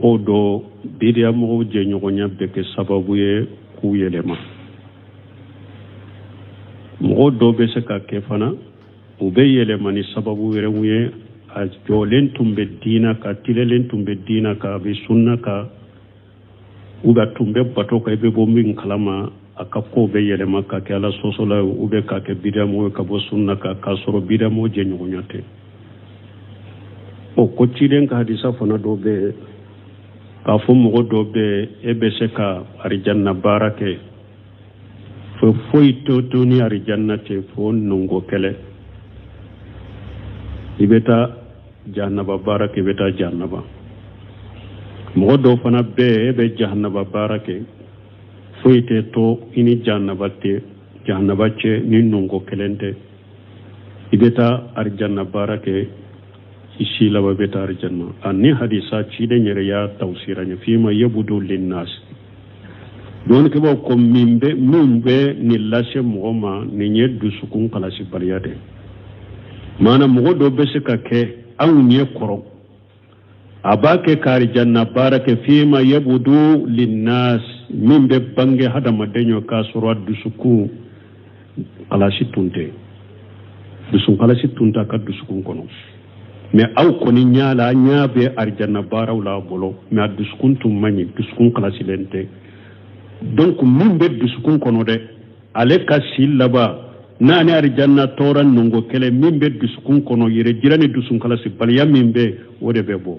Mɔgɔw dɔ bidiya mɔgɔw jɛɲɔgɔnya bɛ kɛ sababu ye k'u yɛlɛma. Mɔgɔw dɔw bɛ se ka kɛ fana, u bɛ yɛlɛma ni sababu wɛrɛw ye. A jɔlen tun bɛ diina kan, tilelen tun bɛ diina kan, a bɛ sunna kan, ou bien a tun bɛ bato kan, i bɛ bɔ min kalama, a ka kow bɛ yɛlɛma ka kɛ ala sɔsɔla ye, ou bien ka kɛ bidiyamɔgɔ ye, ka bɔ sunna kan, k'a sɔrɔ bidiyamɔgɔ jɛɲɔgɔnya tɛ. O ko ciden ka hadisa fana dɔ bɛ yen k'a fɔ mɔgɔ dɔ bɛ e bɛ se ka arijanna baara kɛ, fo foyi tɛ to ni arijanna cɛ fo nɔngɔ kelen. I bɛ taa jahanaba baara kɛ, i bɛ taa jahanaba. Mɔgɔ dɔw fana bɛ e bɛ jahanaba baara kɛ, foyi tɛ to i ni jahanaba tɛ jahanaba cɛ ni nɔngɔ kelen tɛ. I bɛ taa arijanna baara kɛ, i si laban bɛ taa arijanna. Ani hadisa ciden yɛrɛ y'a tawsira ɲɛ fima yabudu linnas. Dɔnnikɛbaaw ko min bɛ nin lase mɔgɔ ma, nin ye dusukun kalasibaliya de. Maana mɔgɔ dɔ bɛ se ka kɛ anw ɲɛ kɔrɔ, a b'a kɛ ka arijanna baara kɛ, fima yabudu linnas, min bɛ bange hadamaden ye, k'a sɔrɔ a dusukun kalasi tun tɛ, dusukun kalasi tun t'a ka dusukun kɔnɔ. Mais aw kɔni ɲɛ la, a ɲɛ bɛ arijanna baaraw la a bolo, mais a dusukun tun man ɲi, dusukun kalasilen tɛ. Donc min bɛ dusukun kɔnɔ dɛ, ale ka si laban n'a ni arijanna tɔɔrɔ nɔngɔ kelen, min bɛ dusukun kɔnɔ, yɛrɛ jira ni dusukun kalasibaliya min bɛ, o de bɛ bɔ.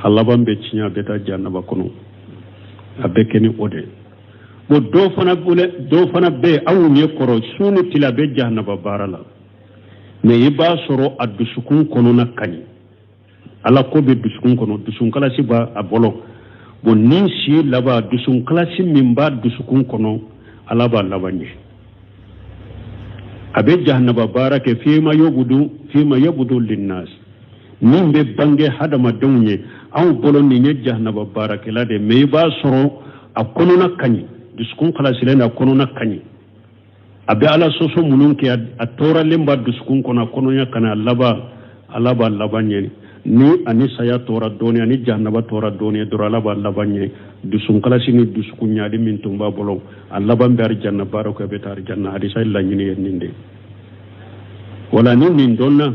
A laban bɛ tiɲɛ, a bɛ taa jahanaba kɔnɔ. A bɛ kɛ ni o de. Bon, dɔw fana dɔw fana bɛ aw ɲɛ kɔrɔ, su ni tile a bɛ jahanaba baara la, mais i b'a sɔrɔ a dusukun kɔnɔna ka ɲi, ala ko bɛ dusukun kɔnɔ, dusukun kalasi b'a a bolo. Bon, ni si laban, dusukun kalasi min b'a dusukun kɔnɔ, ala b'a laban ɲɛ. A bɛ jahanaba baara kɛ, fima yabudu linnas, min bɛ bange hadamadenw ye anw bolo, nin ye jahanaba baarakɛla de. Mais i b'a sɔrɔ a kɔnɔna ka ɲi, dusukun kalasilen, a kɔnɔna ka ɲi, a bɛ ala sɔsɔ minnu kɛ, a tɔɔrɔlen b'a dusukun kɔnɔ, a kɔnɔya kana. A laban, ala b'a laban ɲɛ. Ni ani saya tora dɔɔni, ani jahanaba tora dɔɔni dɔrɔn, ala b'a laban ɲɛ. Dusukun kalasi ni dusukun ɲali min tun b'a bolo, a laban bɛ arijanna baara kɛ, bɛ taa arijanna. Hadisa laɲini ye nin de. Wala ni nin dɔnna,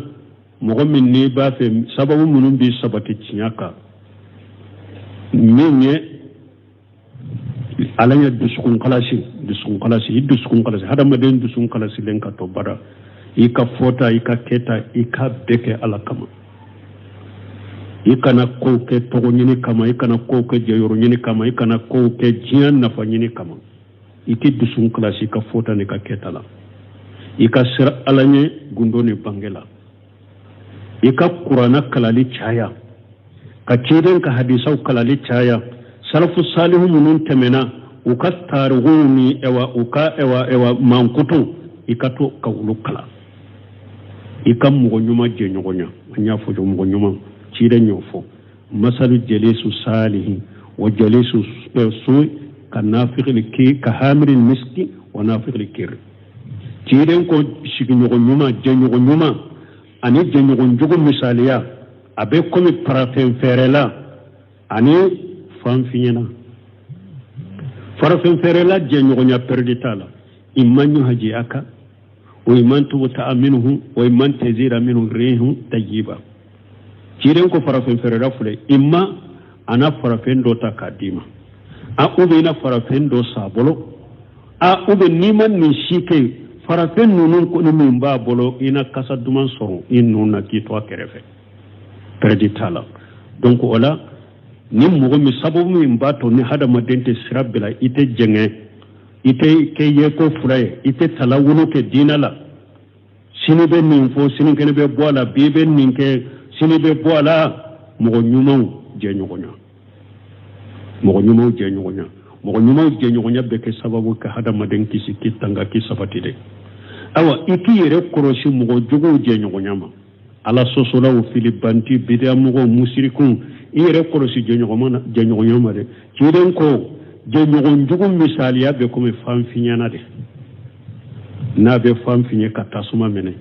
mɔgɔ min n'i b'a fɛ sababu minnu b'i sabati tiɲɛ kan, min ye ala ye dusukun kalasi, dusukun kalasi, i dusukun kalasi, hadamaden dusukun kalasilen ka to bara, i ka fɔta, i ka kɛta, i ka bɛɛ kɛ ala kama. I kana kow kɛ tɔgɔ ɲini kama, i kana kow kɛ jɔyɔrɔ ɲini kama, i kana kow kɛ diɲɛ nafa ɲini kama. I k'i dusukun kalasi i ka fɔta ni ka kɛta la. I ka sira ala ɲɛ gundo ni bange la. I ka kuranna kalali caya, ka ciden ka hadisaw kalali caya, salafu salihu minnu tɛmɛna, u ka tarikuw ni ɛwa u ka ɛwa mankutu, i ka to ka olu kalan. I ka mɔgɔ ɲuman jɛɲɔgɔnya. An y'a fɔ cogo, mɔgɔ ɲuman, ciden y'o fɔ: masalu jalisu salihi wa jalisu su ka nafikili ki ka hamiri miski wa nafikili kiri. Ciden ko sigiɲɔgɔn ɲuman, jɛɲɔgɔn ɲuman ani jɛɲɔgɔn jugu misaliya, a bɛ komi parafɛn feerela ani fan fiɲɛna. Farafin feerela jɛɲɔgɔnya, pɛrɛdi t'a la. Imma yuhji'aka wa imma tubta'a minhu wa imma tazira minhu rihu tayyiba. Ciden ko farafin feerela filɛ, imma a na farafin dɔ ta k'a d'i ma, a ou bien i na farafin dɔ san a bolo, a ou bien n'i ma nin si kɛ, farafin ninnu kɔni min b'a bolo, i na kasa duman sɔrɔ i nun na k'i to a kɛrɛfɛ, pɛrɛdi t'a la. Donc o la, ni mɔgɔ min, sababu min b'a to ni hadamaden tɛ sira bila, i tɛ jɛngɛ, i tɛ kɛ yeko fila ye, i tɛ talawulo kɛ diinɛ la, sini bɛ nin fɔ, sinikɛnɛ bɛ bɔ a la, bi bɛ nin kɛ, sini bɛ bɔ a la, mɔgɔ ɲumanw jɛɲɔgɔnya, mɔgɔ ɲumanw jɛɲɔgɔnya, mɔgɔ ɲumanw jɛɲɔgɔnya bɛ kɛ sababu ka hadamaden kisi, k'i tanga, k'i sabati dɛ. Ayiwa, i k'i yɛrɛ kɔlɔsi mɔgɔ juguw jɛɲɔgɔnya ma, ala sɔsɔlaw, filibanti, bidiyamɔgɔw, musirikunw, i yɛrɛ kɔlɔsi jɛɲɔgɔnya ma dɛ. Ciden ko jɛɲɔgɔn jugu misaliya bɛ komi fan fiɲɛna de, n'a bɛ fan fiɲɛ ka tasuma minɛ,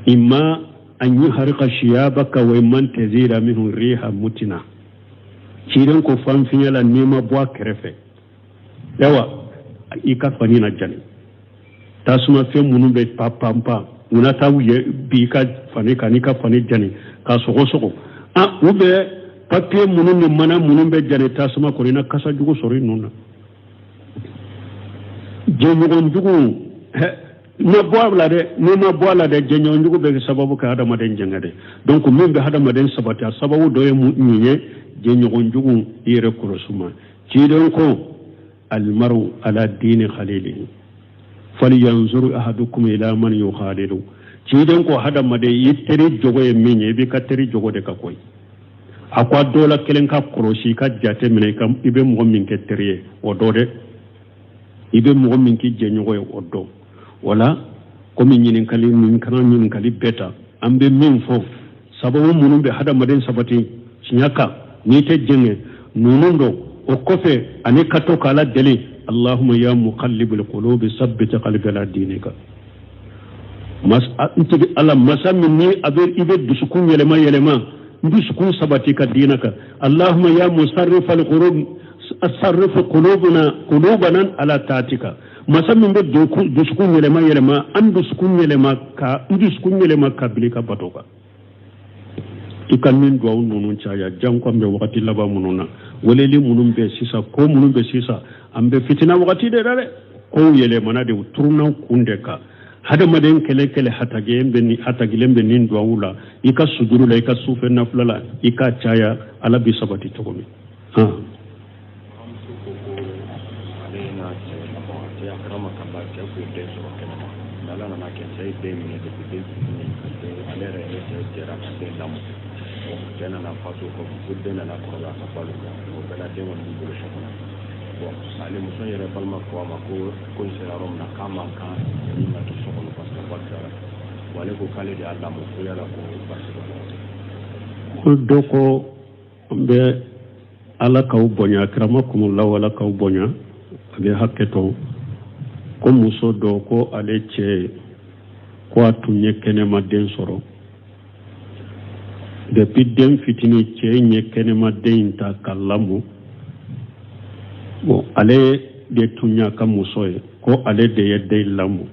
i ma An yuharika siyabaka wa imma an tazida minhu riha mutina. Ciden ko fanfiɲɛ la, n'i ma bɔ a kɛrɛfɛ, yawa, i ka fani na jani. Tasuma fɛn minnu bɛ pa pan pan, u na taa bi i ka fani kan, n'i ka fani jani k'a sɔgɔsɔgɔ. Ah, u bɛ papiye minnu ni mana minnu bɛ jani tasuma kɔrɔ, i na kasa jugu sɔrɔ i nun na. Jɛɲɔgɔn jugu ma bɔ a la dɛ, n'i ma bɔ a la dɛ, jɛɲɔgɔn jugu bɛ kɛ sababu ka hadamaden jɛngɛ dɛ. Donc min bɛ hadamaden sabati, a sababu dɔ ye nin ye, jɛɲɔgɔn jugu, i yɛrɛ kɔlɔsi ma. Ciden ko almaru ala dini khalilihi falyanzuru ahadukum ila man yukhalilu. Ciden ko hadamaden, i teri jogo ye min ye, i b'i ka teri jogo de ka koyi. A ko a dɔ la kelen ka kɔlɔsi, i ka jate minɛ, i bɛ mɔgɔ min kɛ teri ye, o dɔ dɛ, i bɛ mɔgɔ min k'i jɛɲɔgɔn ye, o dɔn. Wala komi ɲininkali min kana ɲininkali bɛɛ ta, an bɛ min fɔ, sababu minnu bɛ hadamaden sabati tiɲɛ kan n'i tɛ jɛngɛ, ninnu don. O kɔfɛ ani ka to k'Ala deli: Allahumma ya muqallibal qulubi sabbit qalbi ala dinika. N tigi Ala, masa min ni a bɛ i bɛ dusukun yɛlɛma yɛlɛma, n dusukun sabati ka diina kan. Allahumma ya musarrifal qulub sarrif qulubuna qulubana ala taatika. Masa min bɛ dusukun yɛlɛma yɛlɛma, an dusukun yɛlɛma ka n dusukun yɛlɛma ka bila i ka bato kan. I ka nin duwawu ninnu caya, janko an bɛ wagati laban minnu na, weleli minnu bɛ sisan, ko minnu bɛ sisan, an bɛ fitina wagati de la dɛ. Kow yɛlɛmana de, u turuna kun de kan. Hadamaden kɛlɛ kɛlɛ hatagilen bɛ nin, hatagilen bɛ nin duwawu la, i ka sujuru la, i ka sufɛ nafila la, i ka caya, Ala bɛ sabati cogo min. Muso ko ko ale n'a cɛ, bon, cɛ a kɛra ma ka cɛ k'o den sɔrɔ kɛnɛma, mais Ala nana kɛ cɛ ye den minɛ depuis den fitinin ka den, ale yɛrɛ ne cɛ jɛra ka den lamɔ. Bon, cɛ nana faso kɔfɛ ko den nana kɔrɔbaya ka balo, o bɛɛ la den kɔni b'u bolo so kɔnɔ. Bon, ale muso yɛrɛ balima ko a ma ko ko in sera yɔrɔ min na, k'a man kan ni ka to so kɔnɔ parce que a ba tilara. Bon, ale ko k'ale de y'a lamɔ, ko yala ko basi b'a la? Ko dɔ ko n bɛ Ala k'aw bonya, akramakumullahu, Ala k'aw bonya, a bɛ hakɛ to. Ko muso dɔ ko ale cɛ ko a tun ye kɛnɛma den sɔrɔ. Depuis den fitinin, cɛ in ye kɛnɛma den in ta ka lamɔ. Bon, ale de tun y'a ka muso ye, ko ale de ye den lamɔ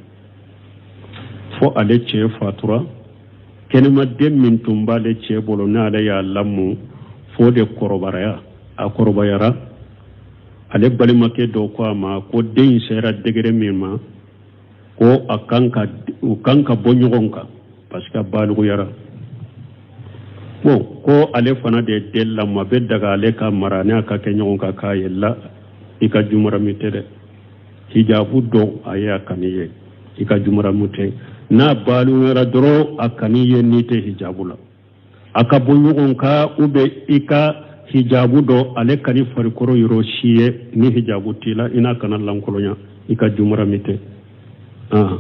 fo ale cɛ fatura. Kɛnɛmaden min tun b'ale cɛ bolo, n'ale y'a lamɔ fo de kɔrɔbayara, a kɔrɔbayara, ale balimakɛ dɔ ko a ma ko den in sera degré min ma, ko a kan ka u kan ka bɔ ɲɔgɔn kan parce que a baliguyara. Bon, ko ale fana de ye den lamɔ, a bɛ daga ale ka mara n'a ka kɛ ɲɔgɔn kan. K'a ye la, i ka jumaramu tɛ dɛ, hijabu dɔn a ye, a kani ye, i ka jumaramu tɛ. N'a baliguyara dɔrɔn, a kani ye n'i tɛ hijabu la, a ka bɔ ɲɔgɔn kan, ou bien i ka hijabu dɔn, ale kani farikolo yɔrɔ si ye ni hijabu t'i la, i n'a kana lankolonya, i ka jumaramu tɛ. Ah.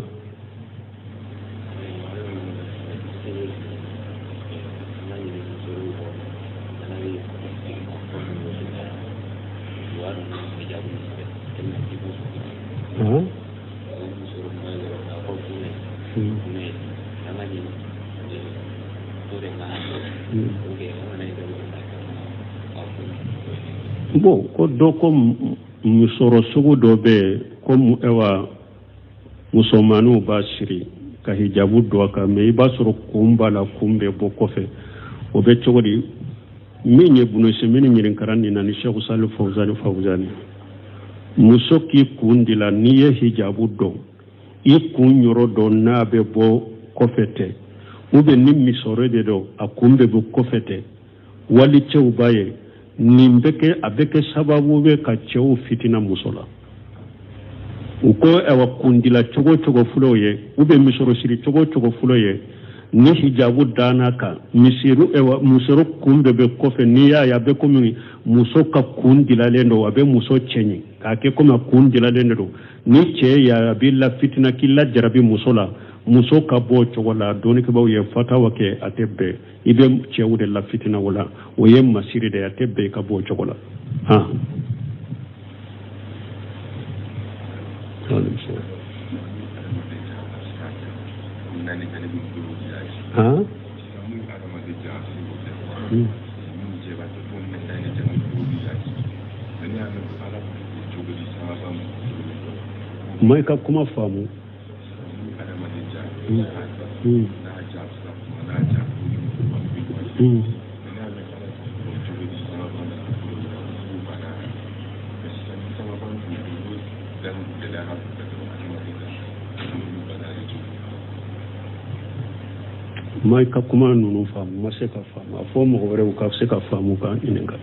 Ah. Bon, ko dɔ ko musɔrɔ sugu dɔ bɛ yen ko ɛwa musomaninw b'a siri ka hijabu don a kan, mais i b'a sɔrɔ kun b'a la, kun bɛ bɔ kɔfɛ, o bɛ cogo di? Min ye Bunu Semini ɲininkara nin na ni Sɛku Sali Fawuzani Fawuzani, muso k'i kun dila, n'i ye hijabu don, i kun yɔrɔ dɔ n'a bɛ bɔ kɔfɛ tɛ, ou bien ni misɔrɔ de don, a kun bɛ bɔ kɔfɛ tɛ, wali cɛw b'a ye, nin bɛ kɛ, a bɛ kɛ sababu bɛ ka cɛw fitina muso la. U ko ayiwa, kundila cogo o cogo filɛ ye, ou bien misɔrɔ siri cogo o cogo filɛ ye, ni hijabu danna kan, misiru ayiwa musɔrɔ kun bɛɛ bɛ kɔfɛ, n'i y'a ye a bɛ komi muso ka kun dilalen don, a bɛ muso cɛɲi k'a kɛ komi a kun dilalen de don. Ni cɛ y'a, a b'i la fitina, k'i la jarabi muso la. Muso ka bɔ o cogo la, dɔnnikɛbaaw ye fatawa kɛ, a tɛ bɛn, i bɛ cɛw de la fitina o la, o ye masiri de ye, a tɛ bɛn i ka bɔ o cogo la. Han, han. Ma i ka kuma faamu. Ma i ka kuma ninnu faamu, ma se ka faamu. A fɔ mɔgɔ wɛrɛw ka se ka faamu ka ɲininka.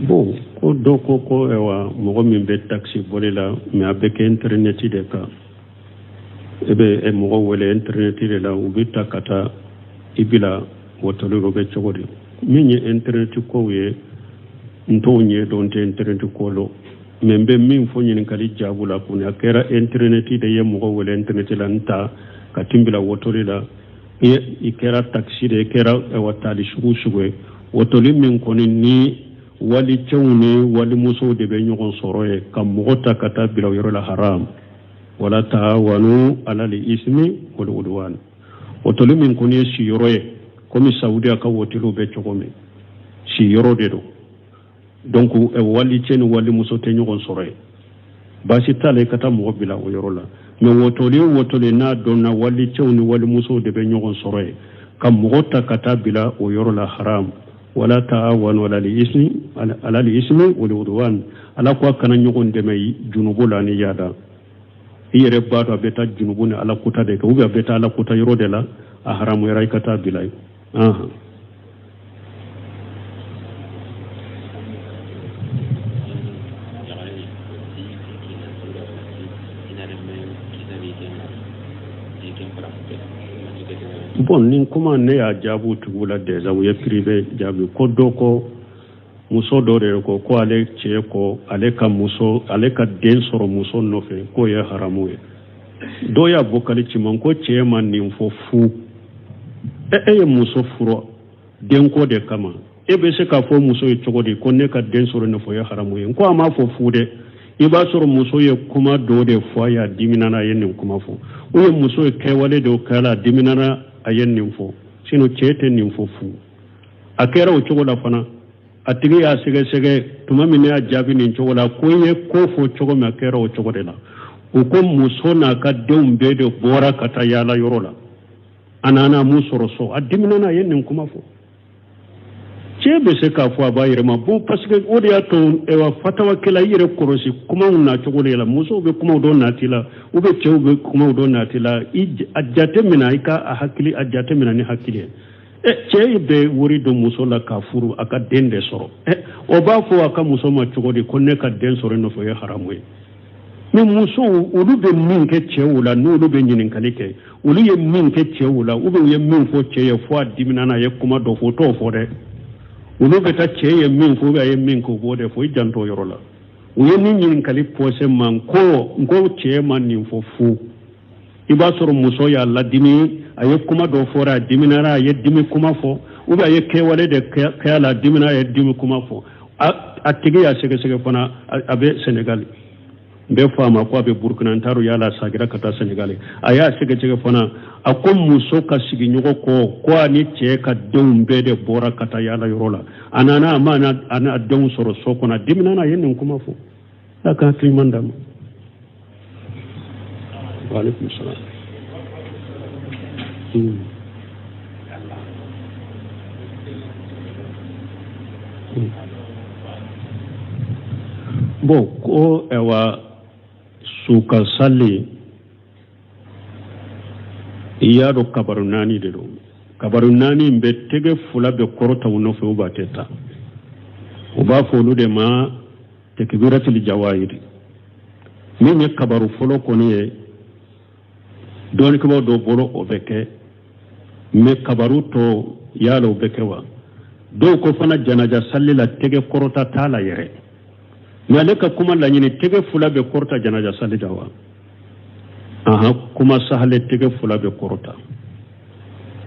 Bon, ko dɔ ko ko ayiwa, mɔgɔ min bɛ taxi boli la, mais a bɛ kɛ internet de kan, e bɛ mɔgɔ wele internet de la, u bɛ ta ka taa i bila wotoli, o bɛ cogo di? Min ye internet kow ye, n t'o ɲɛ dɔn, n tɛ internet ko lɔn, mais n bɛ min fɔ ɲininkali jaabu la kɔni, a kɛra internet de ye, mɔgɔ wele internet la, n ta ka tin bila wotoli la, i kɛra taxi de, i kɛra ayiwa tali sugu sugu ye, wotoli min kɔni ni walicɛw ni walimusow de bɛ ɲɔgɔn sɔrɔ ye, ka mɔgɔ ta ka taa bila o yɔrɔ la, haram. Wala taawanu alal ismi wal udwan. Wotoli min kɔni ye siyɔrɔ ye, komi Saudiya ka woteliw bɛ cogo min, siyɔrɔ de don. Donc walicɛ ni walimuso tɛ ɲɔgɔn sɔrɔ ye, baasi t'a la i ka taa mɔgɔ bila o yɔrɔ la. Mais wotoli o wotoli n'a dɔnna walicɛw ni walimusow de bɛ ɲɔgɔn sɔrɔ ye, ka mɔgɔ ta ka taa bila o yɔrɔ la, haram. Wala taawanu alal ismi wal udwan. Ala ko a kana ɲɔgɔn dɛmɛ junubu la ni yaada. I yɛrɛ b'a dɔn a bɛ taa junubu ni ala kota de kɛ, ou bien a bɛ taa ala kota yɔrɔ de la, a haramuyara i ka taa bila yen. Bon, nin kuma ne y'a jaabi tigiw la déjà, u ye privé jaabi ko dɔ ko muso dɔ de ko ko ale cɛ ko ale ka muso, ale ka den sɔrɔ muso nɔfɛ, k'o ye haramu ye. Dɔw y'a vocal ci ma ko cɛ ma nin fɔ fu. E ye muso furu denko de kama, e bɛ se k'a fɔ muso ye cogo di ko ne ka den sɔrɔ nɔfɛ o ye haramu ye? N ko a m'a fɔ fu dɛ. I b'a sɔrɔ muso ye kuma dɔ de fɔ a ye, a diminana, a ye nin kuma fɔ, ou bien muso ye kɛwale dɔ kɛ a la, a diminana, a ye nin fɔ. Sinon cɛ tɛ nin fɔ fu. A kɛra o cogo la fana, a tigi y'a sɛgɛsɛgɛ tuma min ne y'a jaabi nin cogo la, ko i ye ko fɔ cogo min, a kɛra o cogo de la. U ko muso n'a ka denw bɛɛ de bɔra ka taa yaala yɔrɔ la, a nana mun sɔrɔ so, a diminana, a ye nin kuma fɔ. Cɛ bɛ se k'a fɔ a b'a yɛrɛ ma. Bon, parce que o de y'a to fatawakɛla, i yɛrɛ kɔlɔsi kumaw nacogo de la. Musow bɛ kumaw dɔ nati la, ou bien cɛw bɛ kumaw dɔ nati la, i a jate minɛ, i ka a hakili a jate minɛ ni hakili ye. Cɛ bɛ wari don muso la k'a furu, a ka den de sɔrɔ, o b'a fɔ a ka muso ma cogo di ko ne ka den sɔrɔ i nɔfɛ o ye haramu ye? Mais musow, olu bɛ min kɛ cɛw la, n'olu bɛ ɲininkali kɛ, olu ye min kɛ cɛw la, ou bien u ye min fɔ cɛ ye fo a diminana, a ye kuma dɔ fɔ, o t'o fɔ dɛ. Olu bɛ taa cɛ ye min fɔ, ou bien a ye min kɛ, u b'o de fɔ. I janto o yɔrɔ la. U ye nin ɲininkali posé ma, ko n ko cɛ ma nin fɔ fu. I b'a sɔrɔ muso y'a ladimi, a ye kuma dɔ fɔra, a diminara, a ye dimi kuma fɔ, ou bien a ye kɛwale de kɛ a la, a dimina, a ye dimi kuma fɔ. A tigi y'a sɛgɛsɛgɛ fana, a bɛ Senegali, n bɛ fɔ a ma ko a bɛ Burukina, n t'a dɔn yala a sagira ka taa Senegali. A y'a sɛgɛsɛgɛ fana, a ko muso ka sigiɲɔgɔn kɔ ko a ni cɛ ka denw bɛɛ de bɔra ka taa yaala yɔrɔ la, a nana a ma a n'a denw sɔrɔ so kɔnɔ, a diminana, a ye nin kuma fɔ. Ala ka hakili ɲuman d'a ma. Waaleykum salaam. Bon, ko ayiwa, su ka sali, i y'a dɔn kabaru naani de don. Kabaru naani in bɛ tɛgɛ fila bɛ kɔrɔta u nɔfɛ, u b'a tɛ ta, u b'a fɔ olu de ma tekibiratul jawahiri. Min ye kabaru fɔlɔ kɔni ye, dɔɔnikɛbaw dɔw bolo o bɛ kɛ, mais kabaru tɔ yala o bɛ kɛ wa? Dɔw ko fana janaja sali la tɛgɛ kɔrɔta t'a la yɛrɛ. Mais ale ka kuma laɲini, tɛgɛ fila bɛ kɔrɔta janaja sali la wa? Ahan, kuma sahale, tɛgɛ fila bɛ kɔrɔta.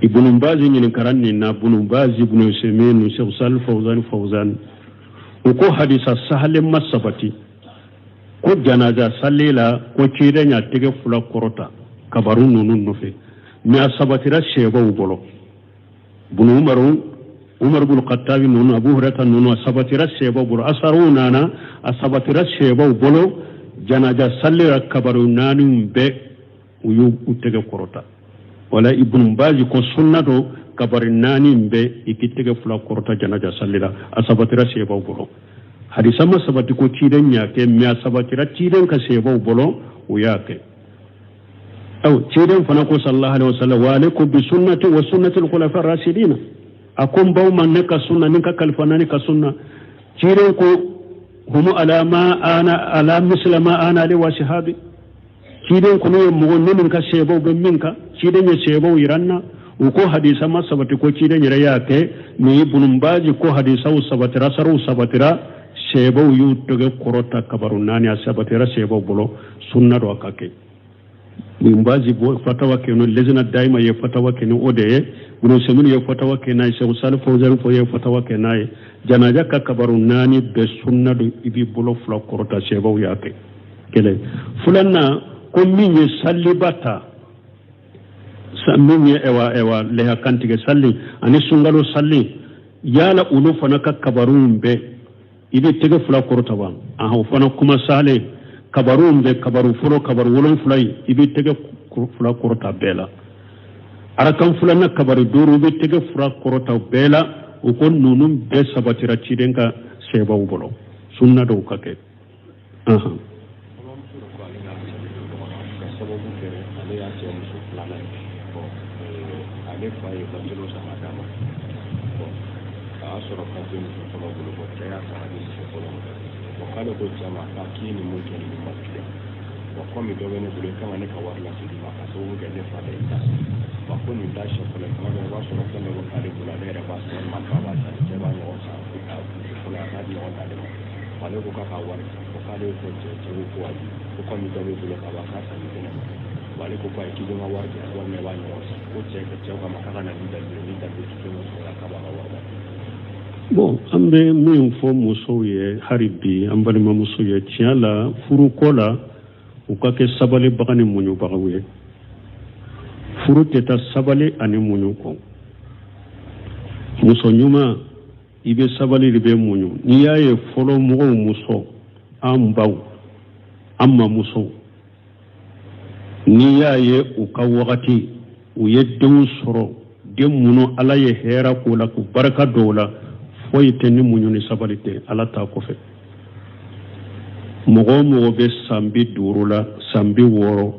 Ibunu Bazi ɲininkara nin na, Bunu Bazi, Ibunu Usaymin, Sheikh Salih Fawzan Fawzan, u ko hadisa sahale ma sabati ko janaja sali la ko ciden y'a tɛgɛ fila kɔrɔta kabaru ninnu nɔfɛ. Mais a sabatira seebaw bolo, Bunu Umaru, Umar bunu Khattabi ninnu, Abu Hurairata ninnu, a sabatira seebaw bolo, asaruw nana, a sabatira seebaw bolo janaja sali la kabaru naani bɛɛ u y'u tɛgɛ kɔrɔta. Wala Ibnu Bazi ko sunna don kabari naani bɛɛ i k'i tɛgɛ fila kɔrɔta janaja sali la, a sabatira seebaw bolo. Hadisa ma sabati ko ciden y'a kɛ, mais a sabatira ciden ka seebaw bolo, u y'a kɛ. Aw ciden fana ko sallallahu alaihi wasallam, wa alaikum bi sunnati wa sunnati al-khulafa ar-rashidina, a ko n baw ma ne ka sunna ni ka kalifa naani ka sunna. Ciden ko humu ala ma ana ala misla ma ana alaihi wa sahabi, ciden kɔni ye mɔgɔ ne min ka seebaw bɛ min kan, ciden ye seebaw yira n na. U ko hadisa ma sabati ko ciden yɛrɛ y'a kɛ, mais Ibnu Bazi ko hadisaw sabatira, asaruw sabatira, seebaw y'u tɛgɛ kɔrɔta kabaru naani, a sabatira seebaw bolo, sunna don a ka kɛ. Ibnu Bazi fatawa kɛ no, lezina dayima ye fatawa kɛ ni o de ye, Ibnu Usaymin ye fatawa kɛ n'a ye, Sheikh Salih Fawzan fo ye fatawa kɛ n'a ye. Janaja ka kabaru naani bɛɛ sunna don i b'i bolo fila kɔrɔta, seebaw y'a kɛ. Kelen filanan ko min ye saliba ta, min ye ɛwa ɛwa lɛya kantigɛ sali ani sunkalo sali, yala olu fana ka kabaruw bɛɛ i bɛ tɛgɛ fila kɔrɔta wa? Ahan, o fana kuma salen, kabaruw bɛɛ, kabaru fɔlɔ kabaru wolonfila ye, i bɛ tɛgɛ fila kɔrɔta bɛɛ la. Arakan filanan kabaru duuru, i bɛ tɛgɛ fila kɔrɔta bɛɛ la. U ko ninnu bɛɛ sabatira ciden ka seebaw bolo, sunna dɔw ka kɛ. Ahan. Sababu kɛ ale y'a cɛ muso filanan ye. Bon, ale fa ye bangelo san ka d'a ma. Bon, a y'a sɔrɔ papiye muso fɔlɔ bolo. Bon, cɛ y'a san ka di muso fɔlɔ ma. Bon, k'ale ko cɛ ma k'a k'i ye nin mun kɛ, nin ma tilen. Bon, komi dɔ bɛ ne bolo, i kan ka ne ka wari lasegin ma ka sababu kɛ ne fa de ye ta san. Bon, ko nin t'a siɲɛ fɔlɔ ye, tuma dɔ i b'a sɔrɔ fɛn dɔ bɛ k'ale bolo, ale yɛrɛ b'a san walima a fa b'a san, cɛ b'a ɲɔgɔn san muso fɔlɔ a k'a ɲɔgɔn d'ale ma. Ale ko k'a ka wari san. Ko k'ale ko cɛ, cɛ ko ko ayi, ko komi dɔ bɛ bolo ka ban, k'a san ni ne ma. Ale ko ko ayi, k'i bɛ n ka wari di yan walima i b'a ɲɔgɔn san. Ko cɛ cɛ k'a ma k'a ka na ni dalilu ye, ni dalilu tɛ sɔrɔ k'a b'a ka wari d'a ma. Bon, an bɛ min fɔ musow ye hali bi, an balimamusow ye, tiɲɛ la furuko la, u ka kɛ sabalibaga ni muɲubagaw ye. Furu tɛ taa sabali ani muɲu kɔ. Muso ɲuman, i bɛ sabali de bɛ muɲu. N'i y'a ye fɔlɔ mɔgɔw muso, an baw, an mamusow, n'i y'a ye u ka wagati u ye denw sɔrɔ, den minnu Ala ye hɛrɛ k'o la k'u barika don o la, foyi tɛ ni muɲu ni sabali tɛ Ala ta kɔfɛ. Mɔgɔ o mɔgɔ bɛ san 50 la, san 60,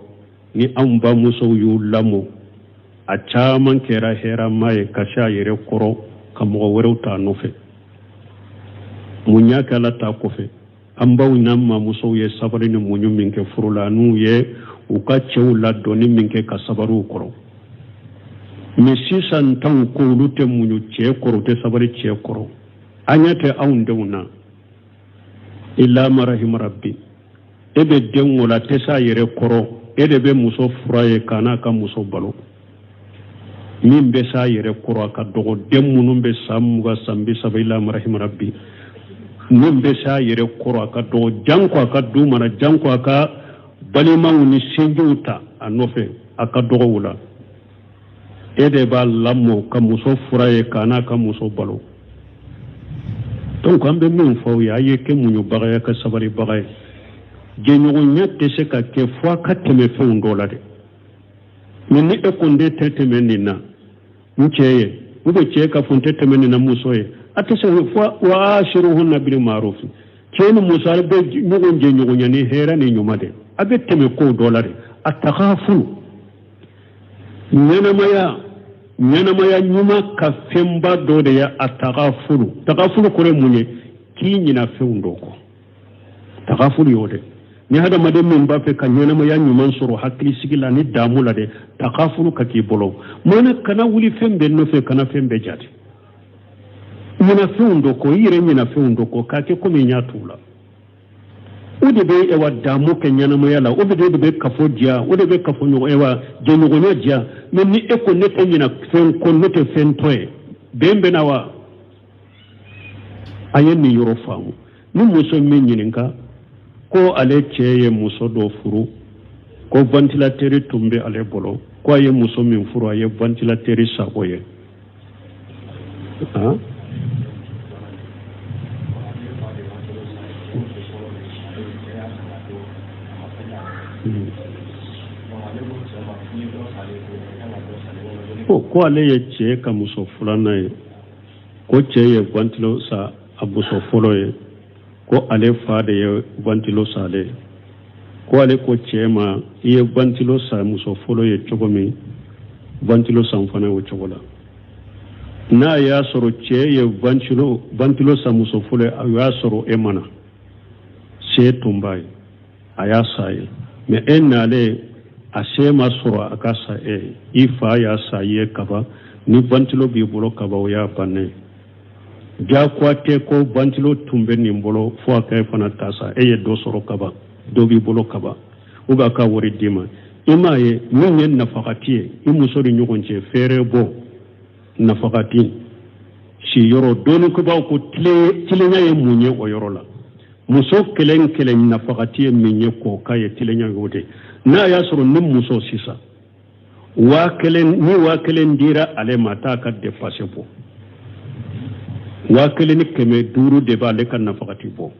ni anw bamusow y'u lamɔ, a caman kɛra hɛrɛma ye ka se a yɛrɛ kɔrɔ ka mɔgɔ wɛrɛw t'a nɔfɛ. Mun y'a kɛ Ala ta kɔfɛ? An baw n'an mamusow ye sabali ni muɲu min kɛ furu la, n'u ye u ka cɛw ladonni min kɛ ka sabali u kɔrɔ. Mais sisan taw ko olu tɛ muɲu cɛ kɔrɔ, u tɛ sabali cɛ kɔrɔ. An ɲɛ tɛ anw denw na, illa ma rahima rabbi. E bɛ den wolo, a tɛ se a yɛrɛ kɔrɔ, e de bɛ muso fura ye k'a n'a ka muso balo. Min bɛ s'a yɛrɛ kɔrɔ, a ka dɔgɔ. Den minnu bɛ san 20, san 30, illa ma rahima rabbi, min bɛ s'a yɛrɛ kɔrɔ, a ka dɔgɔ. Janko a ka du mara, janko a ka balimaw ni sinjiw ta a nɔfɛ, a ka dɔgɔ o la. E de b'a lamɔ ka muso fura ye k'a n'a ka muso balo. Donc an bɛ min fɔ aw ye, a ye kɛ muɲubaga ye, ka sabalibaga ye. Jɛɲɔgɔnya tɛ se ka kɛ fo a ka tɛmɛ fɛnw dɔ la dɛ. Mais ni e ko n tɛ tɛmɛ nin na n cɛ ye, ou bien cɛ ka fɔ n tɛ tɛmɛ nin na muso ye, a tɛ se fo wa ashiruhunna bil ma'ruf. Cɛ ni muso, a bɛ ɲɔgɔn jɛɲɔgɔnya ni hɛrɛ ni ɲuman de, a bɛ tɛmɛ kow dɔ la de. A tagafulu ɲɛnamaya, ɲɛnamaya ɲuman ka fɛnba dɔ de ye a tagafulu. Tagafulu kɔrɔ ye mun ye? K'i ɲina fɛnw dɔ kɔ. Tagafulu y'o de. Ni hadamaden min b'a fɛ ka ɲɛnamaya ɲuman sɔrɔ hakilisigi la ni damu la dɛ, tagafulu ka k'i bolo. Mɔnɛ kana wuli fɛn bɛɛ nɔfɛ, kana fɛn bɛɛ jate. Ɲinɛ fɛnw dɔ kɔ, i yɛrɛ ɲinɛ fɛnw dɔ kɔ k'a kɛ komi i ɲɛ t'u la. O de bɛ ɛwa damu kɛ ɲɛnamaya la, o de bɛ kafo diya, o de bɛ kafo ɲɔgɔn ɛwa jɛɲɔgɔnya diya. Mais ni e ko ne tɛ ɲinɛ fɛn kɔ, ne tɛ fɛn tɔ ye, bɛn bɛ na wa? A ye nin yɔrɔ faamu. Ni muso min ɲininka ko ale cɛ ye muso dɔ furu, ko ventilateur tun bɛ ale bolo, ko a ye muso min furu, a ye ventilateur san o ye. Han? Ko ale ye cɛ ka muso filanan ye, ko cɛ ye ventilo san a muso fɔlɔ ye, ko ale fa de ye ventilo san ale ye, ko ale ko cɛ ma, i ye ventilo san muso fɔlɔ ye cogo min, ventilo san fana o cogo la. N'a y'a sɔrɔ cɛ ye ventilo san muso fɔlɔ ye, a y'a sɔrɔ e ma na, se tun b'a ye, a y'a san ye. Mais e nalen, a se ma sɔrɔ a ka san e ye, i fa y'a san i ye kaban. Ni ventilo b'i bolo kaban, o y'a bannen ye. Diyagoya tɛ ko ventilo tun bɛ nin bolo fo a ka e fana ta san. E ye dɔ sɔrɔ kaban, dɔ b'i bolo kaban, ou bien a ka wari d'i ma. I m'a ye, min ye nafakati ye i muso ni ɲɔgɔn cɛ, fɛɛrɛ bɔ nafakati si yɔrɔ dɔnnikɛbaaw ko tilenya ye mun ye o yɔrɔ la? Muso kelen kelen nafakati ye min ye k'o k'a ye, tilenya y'o de. N'a y'a sɔrɔ ni muso sisan 1000, ni 1000 dira ale ma, a t'a ka dépense bɔ, 1500 de b'ale ka nafakati bɔ.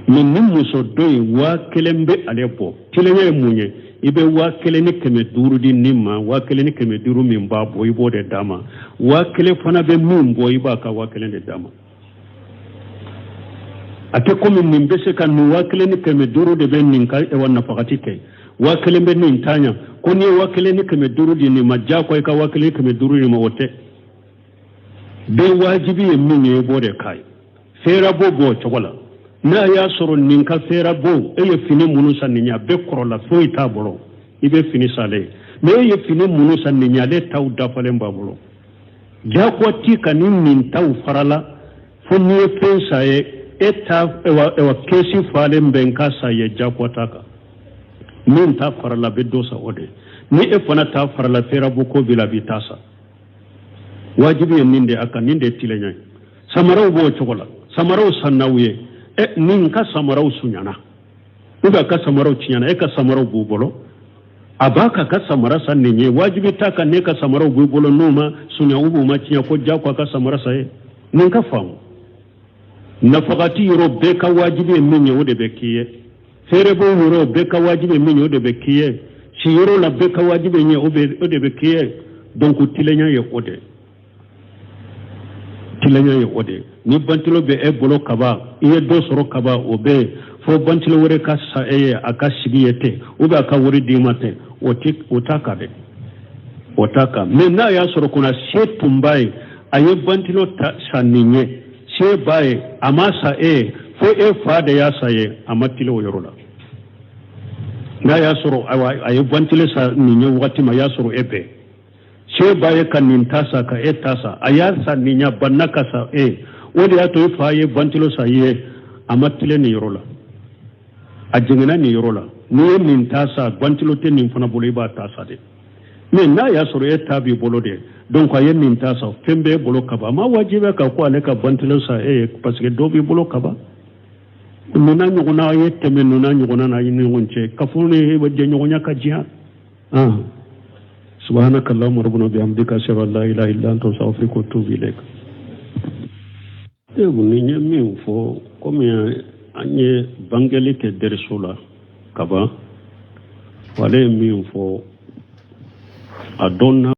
Mais ni muso dɔ ye 1000 bɛ ale bɔ, tilenya ye mun ye? I bɛ 1500 di nin ma, 1500 min b'a bɔ, i b'o de d'a ma. 1000 fana bɛ min bɔ, i b'a ka 1000 de d'a ma. A tɛ komi nin bɛ se ka nin 1500 de bɛ nin ka ɛwa nafakati kɛ, 1000 bɛ nin ta ɲa, ko n'i ye 1500 di nin ma, diyagoya i ka 1500 di ma, o tɛ. Bɛɛ wajibi ye min ye, i b'o de k'a ye. Fɛɛrɛbɔ b'o cogo la. N'a y'a sɔrɔ nin ka fɛɛrɛbɔ, e ye fini minnu san nin ye, a bɛɛ kɔrɔla, foyi t'a bolo, i bɛ fini san ale ye. Mais e ye fini minnu san nin ye, ale taw dafalen b'a bolo. Diyagoya t'i kan ni nin taw farala, fo n'i ye fɛn san ye, e ta ɛwa kɛsi falen bɛ n ka san ye, diyagoya t'a kan. Min ta farala, bɛ dɔ san o de. Ni e fana ta farala, fɛɛrɛbɔ ko b'i la, a b'i ta san. Wajibi ye nin de a kan, nin de ye tilenya ye. Samaraw b'o cogo la. Samaraw sannaw ye, ɛ nin ka samaraw sunyana, ou bien a ka samaraw tiɲɛna, e ka samaraw b'u bolo, a b'a ka ka samara san nin ye. Wajibi t'a kan n'e ka samaraw b'i bolo, n'u ma sunya ou bien u ma tiɲɛ, ko diyagoya ka samara san ye. Nin ka faamu. Nafakati yɔrɔ, bɛɛ ka wajibi ye min ye, o de bɛ k'i ye. Fɛɛrɛbɔ yɔrɔ, bɛɛ ka wajibi ye min ye, o de bɛ k'i ye. Si yɔrɔ la, bɛɛ ka wajibi ye, o de bɛ k'i ye. Donc tilenya ye o de, tilenya ye o de. Ni ventilo bɛ e bolo kaban, i ye dɔ sɔrɔ kaban, o bɛ yen, fo ventilo wɛrɛ ka san e ye, a ka sigi ye ten, ou bien a ka wari d'i ma ten, o tɛ, o t'a kan dɛ, o t'a kan. Mais n'a y'a sɔrɔ kunna se tun b'a ye, a ye ventilo ta san nin ye, se b'a ye, a ma san e ye, fo e fa de y'a san ye, a ma tilen o yɔrɔ la. N'a y'a sɔrɔ ayiwa a ye ventilo san nin ye wagati min, a y'a sɔrɔ e bɛɛ se b'a ye ka nin ta san, ka e ta san, a y'a san nin ɲa banna ka san e, o de y'a to i fa ye ventilo san i ye, a ma tilen nin yɔrɔ la, a jiginna nin yɔrɔ la. N'i ye nin ta san, ventilo tɛ nin fana bolo, i b'a ta san de. Mais n'a y'a sɔrɔ e ta b'i bolo de, donc a ye nin ta san, fɛn b'e bolo kaban, a ma wajibiya ka ko ale ka ventilo san e ye, parce que dɔ b'i bolo kaban. Nin n'a ɲɔgɔnna ye tɛmɛ nin n'a ɲɔgɔnna na ni ɲɔgɔn cɛ, kafo ni jɛɲɔgɔnya ka diya. سبحانك اللهم ربنا وبحمدك أشهد أن لا إله إلا أنت أستغفرك وأتوب إليك. Nin ye min fɔ, komi an ye bangeli kɛ deriso la kaban, ale ye min fɔ a dɔn na.